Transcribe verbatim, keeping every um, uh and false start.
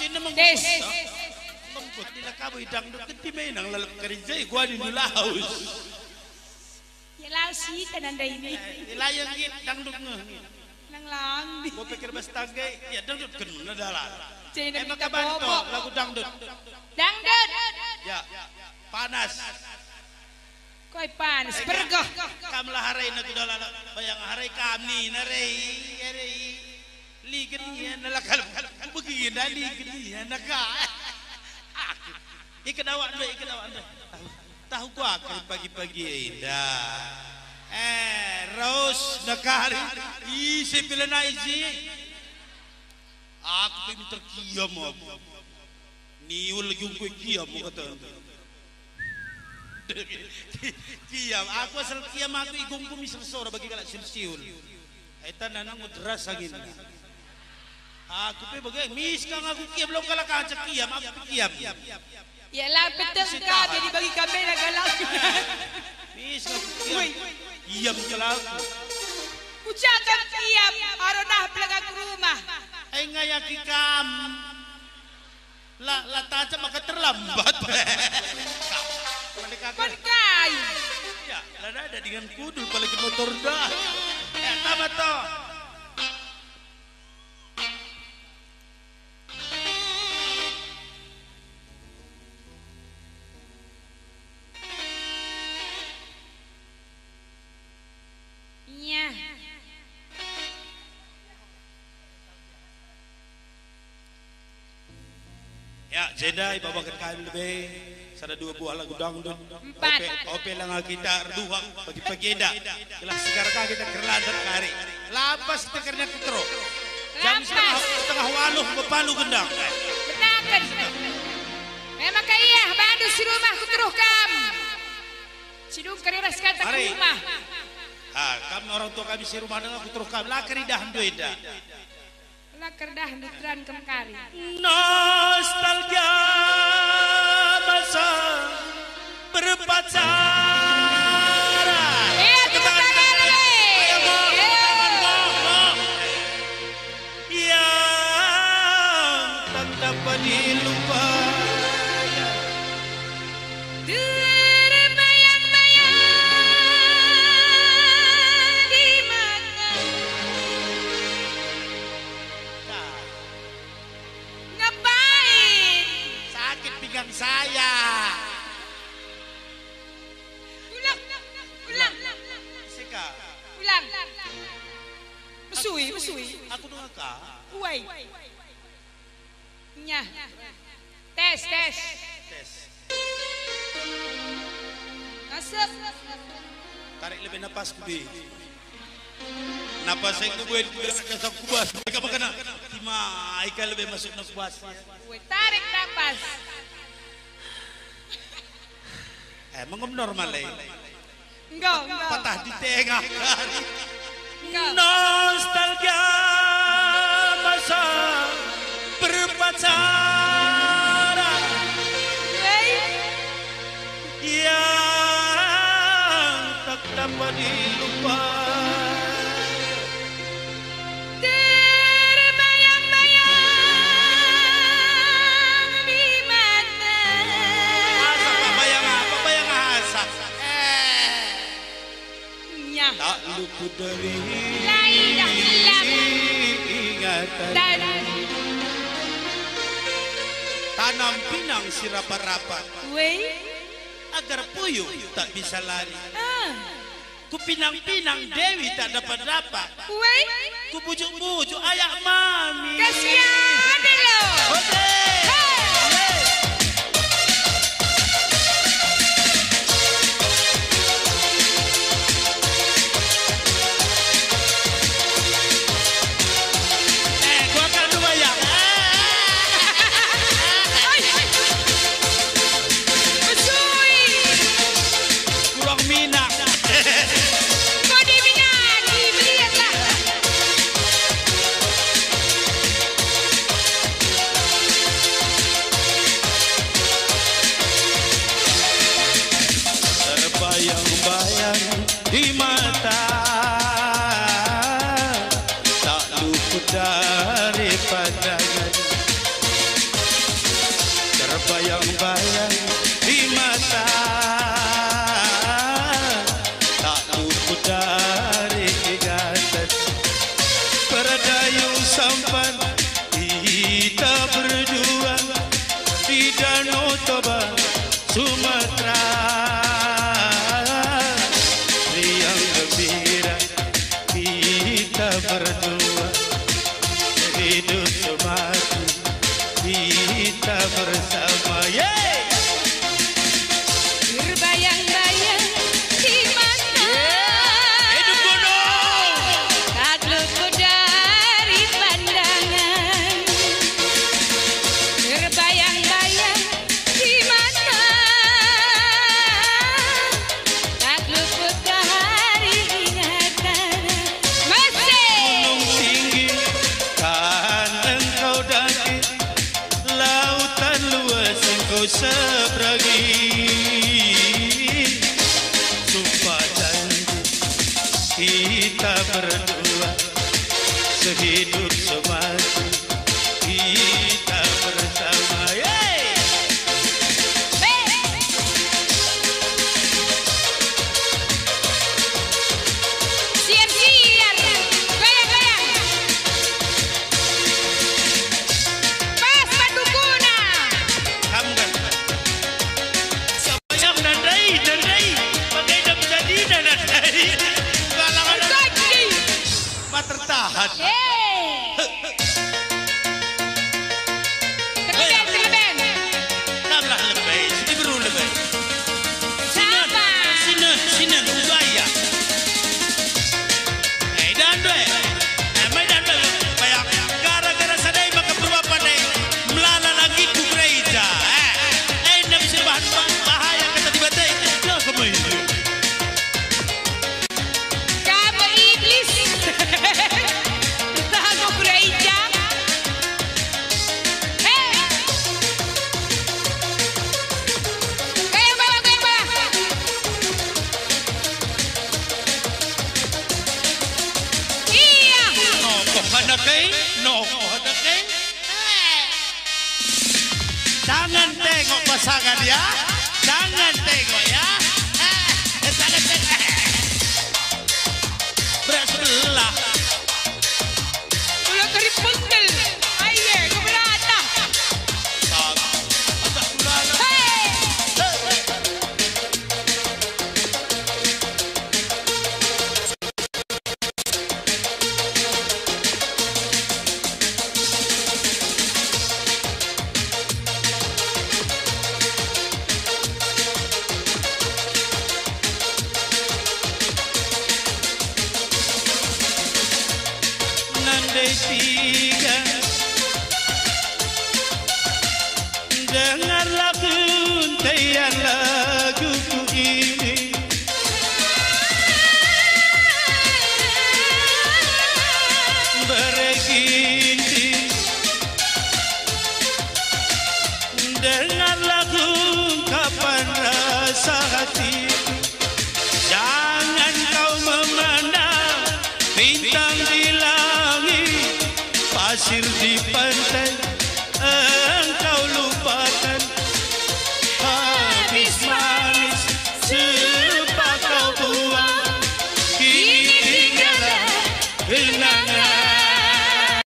Ina mengkhusus. Lembut, ila kabo idangdut genti menang lalap kerja, gua di laus. Ya, laus si kan anda ini. Eh, ila yang git dangdut nge. Nang lang di. Gua pikir bas tangga, ya dangdut kan, nah, dalan. Jadi Eh, maka minta bantu, bobo. Lagu dangdut. Dangdut. Ya, panas. Koi panas, Eh, bergoh. Kam lah harai na kuda lala, bayang harai kami na rei, ya rei. Ligen ia na lakal, begina ligen ia na ka. Aku, ikan awak ndai, ikan awak ndai. Tahu, tahu gua kali pagi-pagi enda. Eh, raus nakari, isi pila na isi. Aku pe terkiam aku. Niul lagi ungkui kiam, kata. Kiam, aku asal kiam aku igungkumi sersora bagi kalak siul-siul. Ai tanda nanggut ras angin. Aku pe bage, mis kang aku kiam, long kalak aja kiam, aku pe kiam. Ya lah, peteng Sita. Ka jadi bagi kami lah galak. Mis kang aku kiam. Woi. Kiam kalak aku. Ucapkan kiam, aronah pelega ke rumah. Ai ngayaki kam. La, la tancap maka terlambat. Mending aku Kon kai? Ya, la ada dengan kudul apalagi motor dah. Ya, tamat toh. Iya. Ya, jenda ibabaken kami lebe sada dua buah lagu dangdut. Empat. Ope, ope langa kita erduhak pagi-pagi enda. Gelah segar ka kita kerlandet kari. Lampas kita kerna kutero. Jam Lampas. Setengah, setengah waluh bepalu gendang. Benaken. Memang ka iya, bandu si rumah kuteruh kam. Sidung kari ras kata Mari. Ku rumah. Ah, kam orang tua kami si rumah dengar kuteruh kam. La keridah ndu enda. La kerdah ndutran kemkari. Nostalgia masa berpacaran. Iya, tepuk tangan, Bre. Ayo, mo, tepuk tangan, mo, mo. Yang tak dapat dilupakan. Terbayang-bayang di mata. Ngapain? Sakit pinggang saya. Ulang, ulang. Seka. Ulang. Mesui, mesui. Aku dengar ka. Uai. Nyah. Tes, tes. Tes. Masuk. Tarik lebe napasku, Bi. Napas saya kubuen, kubuen, kubas. Mereka makan. Tima, ika lebe masuk napas. Woi, tarik napas. Eh, mengem normal, eh. Enggak, enggak. Patah di tengah kari. Enggak. Nostalgia masa berpacaran. Hei. Yang tak dapat dilupakan. Terbayang-bayang di mata. Asa, Pak, bayang apa? Bayang asa. Eh. Nyah. Tak luput dari Lai dah gelap. Ingatan. Dan tanam pinang si rapat-rapat. Weh. Agar puyuh tak bisa lari. Ah. Kupinang-pinang Dewi tak dapat-dapat. Weh. Kubujuk-bujuk ayak mami. Kasian lo. Oke. Hei. Eh, gua kan dua ya. Oi. Mesui. Kurang minang. Kau diminati, melihatlah. Bayang-bayang di mata, tak luput dari ingatan. Berdayung sampan kita berdua di Danau Toba, Sumatera. Riang gembira kita berdua, hidup semati kita bersama. Yeay! Terbayang-bayang di mata. Yeay! Hidup gunung! Tak luput dari pandangan. Terbayang-bayang di mata, tak luput dari ingatan. Masih. Gunung tinggi kan engkau daki, lautan luas engkau seberangi. Sumpah janji kita berdua, sehidup semati kita bersama. Yeay! Siar-siar, goyang-goyang. Pas patukuna. Kam kan? Siapa yang nandai, nandai? Pakai dam jadi nandai. Galangan. Tertahan. Hei. Terleben, terleben. Tamlah lebe, si diberu lebe. Sinen, sinen, sinen, ubaya. Eh, dan due. Eh, mai dan due. Bayang, gara-gara sadai maka perbapan e melala langitku gereja. Eh, eh, nabi serbahan bahaya kata Dibata. Ya, kemai. Kamu iblis. Tahan kau kuda ica. Hei. Goyang bawah, goyang bawah. Iya. Nokoh anak e, nokoh anak e. Jangan tengok pasangan ya. Jangan tengok ya. Eh, jangan tengok. Berat sebelah. Udah kari pengkel. Aye, keberatan. Hei. Nandai tiga. Dengarlah buntean laguku ini. Bere Ginting, dengarlah ungkapan rasa hatiku. Jangan kau memandang bintang di langit, pasir di pantai, engkau